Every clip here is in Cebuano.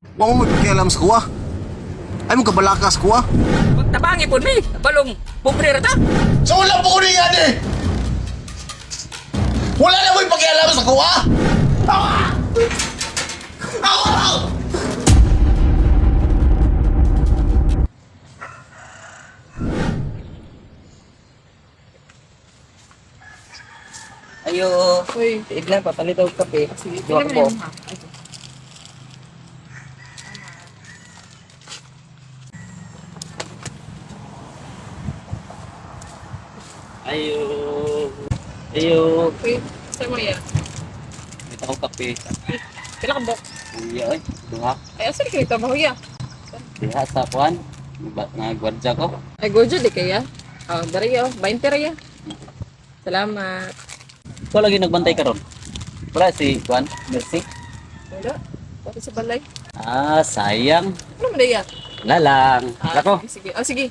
Wa mo may pakialam sa kuha. Ay mo kabalaka sa kuha. Pagtabangi po mi, balong pobre ra ta. So wala po ko rin eh! Wala na mo'y pakialam sa kuha! Awa! Awa! Ayo, Uy, tiig lang papalit og kape. Sige, Duha pila ka man po. imong ha? Ito. Ayo. Ayo, Uy, sa mo ya. may ko kape. Pila ka bok? Uya oy, duha. Ay, asa ni kayo trabaho ya? Diha sa kuan. Ba na gwardya ko. Ay, gojo di kaya. Oh, dari yo, 20 ra ya. Salamat. Ko lagi nagbantay karon. Wala si kuan, Mercy. Wala. Wala sa balay. Ah, sayang. Ano man ya? Wala lang. Ah, Lako. Sige, sige. Oh, sige.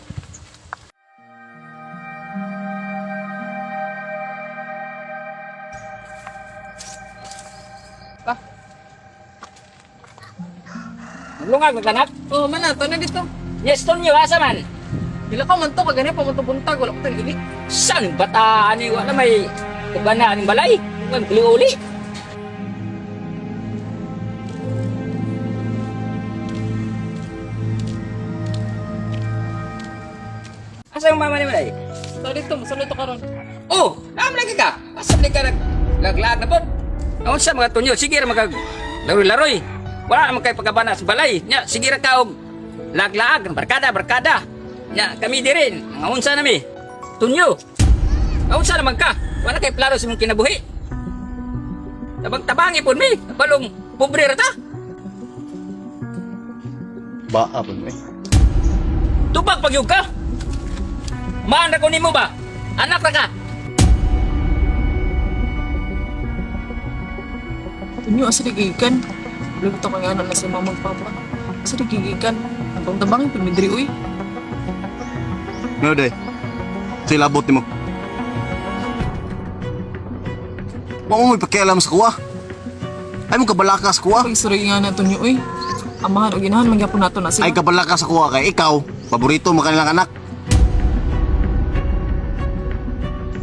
Pa. Lungag maglanap. Oh, man na, to na dito. Yes, tonyo asa man. Dila ka man to, kagani pa man to buntag, wala ko tang ili. San bata ani wala may kubana aning balay. Wan uli. Asa yung mama ni Malay? To dito, musulod to karon. Oh, naam lagi ka. Asa lagi ka naglaglag na pod. Naunsa mga tunyo, sige ra magag laroy-laroy. Wala naman kay pagkabana sa balay. Nya, sige ra ka og laglaag, barkada, barkada. Nya, kami dirin, nga unsa nami. Tunyo. Unsa naman ka? Wala kay plano sa imong kinabuhi. Tabang-tabangi pod mi, balong pobre ra ta. Baa po eh. Tubag pagyug ka. Maan ra ko nimo ba? Anak ra ka. Tunyo, asa di gigikan? Wala to kay anak na si mama ug papa. Asa di gigikan? Ang tabangin pud mi diri uy. Ano day? Sa ilabot nimo. Wa mo may pakialam sa kuha. Ay mo kabalaka sa kuha. Pag istorya nga na tunyo uy. Amahan og inahan magyapon nato na sila. Ay kabalaka sa kuha kay ikaw, paborito mo kanilang anak.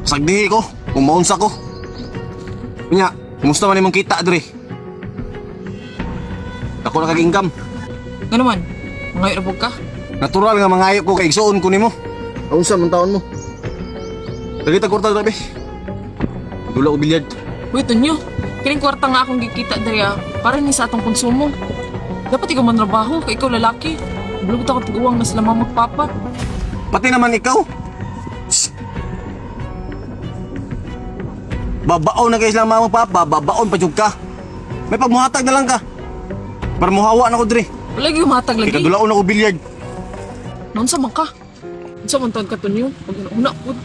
Sagdihi ko, kung maunsa ko. Unya, kumusta man imong kita diri? Ako na kag income. Ngano man? Mangayo ra pud ka. Natural nga mangayo ko kay igsuon ko nimo. Unsa man taon mo? Dali ta kwarta grabe. Dula ko bilyad. Uy, Tunyo, kining kwarta nga akong gikita diri ah, para ni sa atong konsumo. Dapat ikaw manrabaho, kay ikaw lalaki. Bulog ako tiguang na sila mama ug papa. Pati naman ikaw. Shh. Babaon na kayo silang mama papa, babaon pa jud ka. May pagmuhatag na lang ka. Para muhawa na ko diri. Wala gyud matag lagi. Ikadulaon na ko bilyard. Noon sa man ka? Unsa man taon ka, Tunyo? Pag una pud.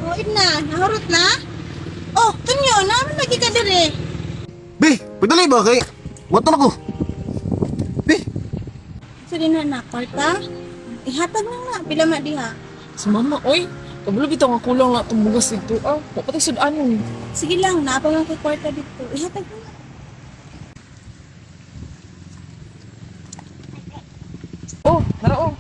Oh, Edna, nahurot na? Oh, Tunyo, naman lagi ka dire. Be, pagdali ba kay? Wato na ko. Be, Sa din na na, kwarta? Ihatag na nga, pila ma diha. Si mama, oy. Kabalo bitaw nga kulang na itong bugas dito. Ah, wa pa tay sud-anon. Sige lang, naapa man kay kwarta dito. Ihatag na nga. Oh, nara oh.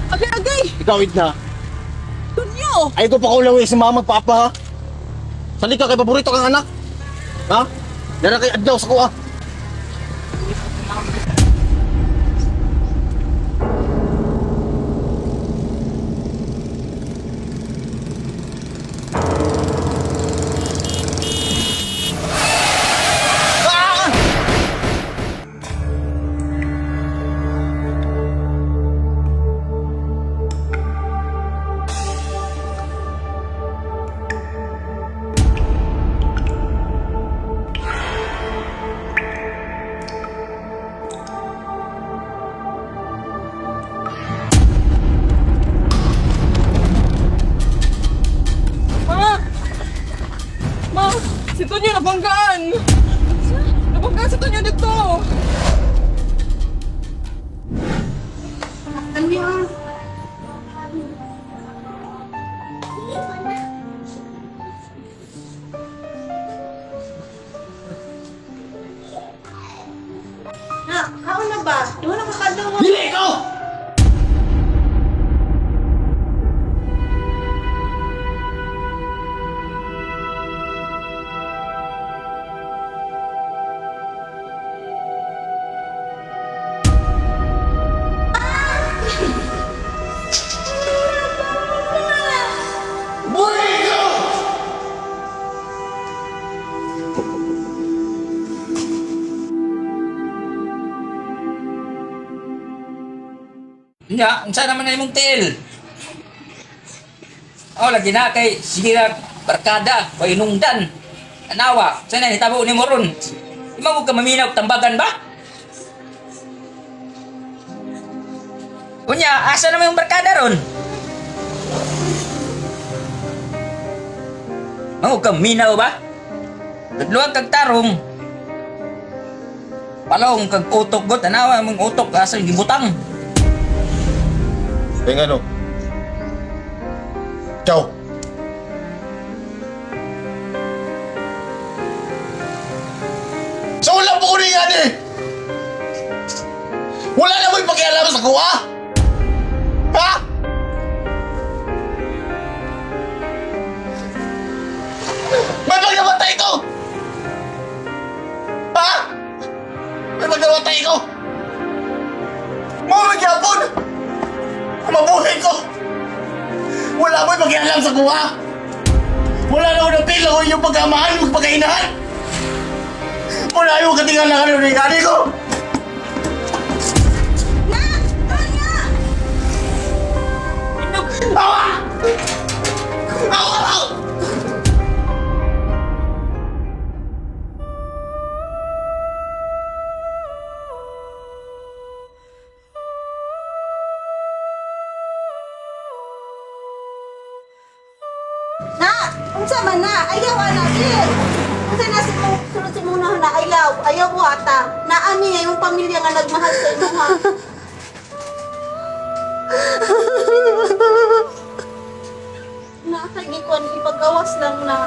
Agay, agay! ikaw Edna. Tunyo! Ay ko pa kulawin si mama papa ha. Sali ka kay paborito kang anak. Ha? Dara kay adlaw sa kuha. ba? Duha na ka kadlaw. Dili ko! Buhay ko! Nya, unsa naman na imong tiil? Oh, lagi na kay sige na barkada, way nungdan. Anawa, sa na hitabo ni mo ron. Imo ka maminaw tambagan ba? Unya, asa naman yung barkada ron? Mango ka minaw ba? Tudluan kag tarong. Palong kag utok got, anawa mong utok asa yung gibutang. Kaya nga no. Ciao. So wala po ko na eh! Wala na mo'y pakialam sa kuha! Ha? May pagnamatay ko! Ha? May pagnamatay ko! Mga magyapon! Mabuhay ko! Wala mo'y pakialam sa kuha! Wala na ako napila ko inyong pagkamahan, magpakainahan! Wala yung katingalangan ng nangyari ko! Nak! Tonyo! Awa! Awa! Awa! Na! Unsa man na? Ayaw ana di. Unsa na si mong sulod si mong na ayaw, ayaw mo ata. Naami nga imong pamilya nga nagmahal sa imo ha. Na kay gikuan ipagawas lang na.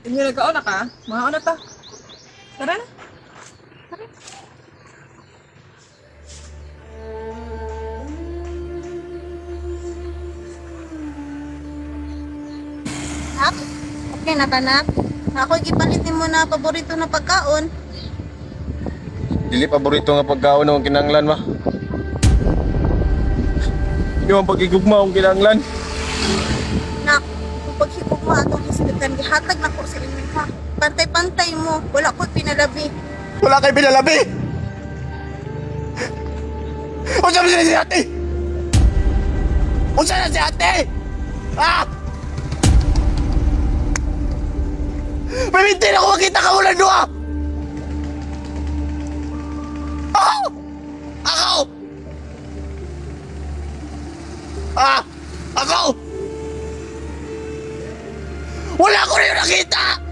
Inyo nagkaon na ka? Mga na ta. Tara na. Tara. Nak, okay na ka nak. Ako gipalit nimo na paborito na pagkaon. Dili paborito nga pagkaon ang kinanglan ma. Yung ang pagigugma ang kinanglan. Nak, kung paghikog mo atong hisgutan, gihatag na ko sa inyo ha. Pantay-pantay mo, wala ko'y pinalabi. Wala kay pinalabi! Unsa man sila si ate? Unsa na si ate? Ah! May mintin ako makita ka walang duha! Ako! Ako! Ah! Ako! Wala ko rin nakita!